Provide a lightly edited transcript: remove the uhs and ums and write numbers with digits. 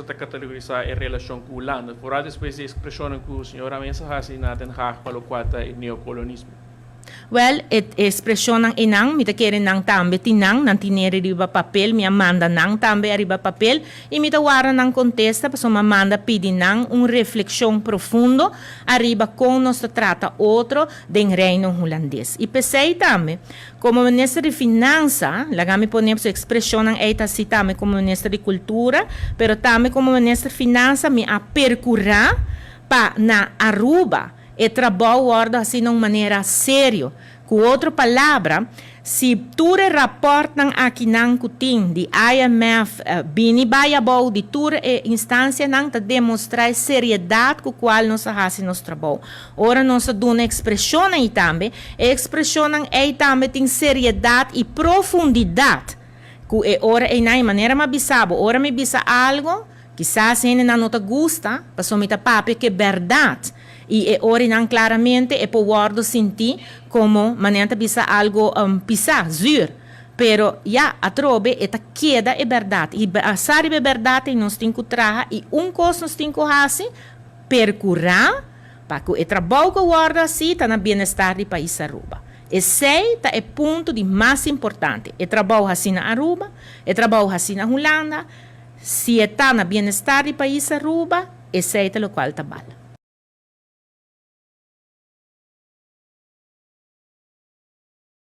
Ta kategorisá e relashon ku Hulanda, foral despues di ekspreshonnan ku señora mes a hasi na Den Haag pa lokual ta e neokolonismo? Wèl, e ekspreshonnan einan, mi ta kere nan tambe tin nan, nan tin'e riba papel, mi a manda nan tambe ariba papel i mi ta warda nan kontesta pasobra mi a manda pidi nan un reflekshon profundo ariba kon nos ta trata otro den Reino Hulandes. I p'esei tambe, Komo Minister di Finansa, laga mi pone su ekspreshonnan ei ta así tambe komo Minister di Kultura, pero tambe komo Minister Finansa mi a perkurá pa na Aruba e trabou wòrdu hasí na un manera serio. Ku otro palabra, si tur e rapòrtnan akinan ku tin di IMF bini bai abou di tur e instansianan ta demostrá e seriedat ku kual nos a hasi nos trabou. Ora nos a duna ekspreshonnan i tambe, e ekspreshonnan ei tambe tin seriedat i profundidat ku e ora einan i manera mi a bisa bo, ora mi bisa algo, kisas hendenan no ta gusta, pasobra mi ta papia ku e bèrdat i e ora einan klaramente e por wòrdu sintí komo manera ta bisa algo pisá, zuur. Pero ya, atrobe e ta keda e bèrdat i basá riba e bèrdat ei nos tin ku traha i un kos nos tin ku hasi, Percurá pa cu e trabou cu wordo haci ta na bienestar di pais Aruba. Esey ta e punto di mas importante. E trabou haci na Aruba, e trabou haci na Hulanda, si e ta na bienestar di pais Aruba, esey ta locual ta bal.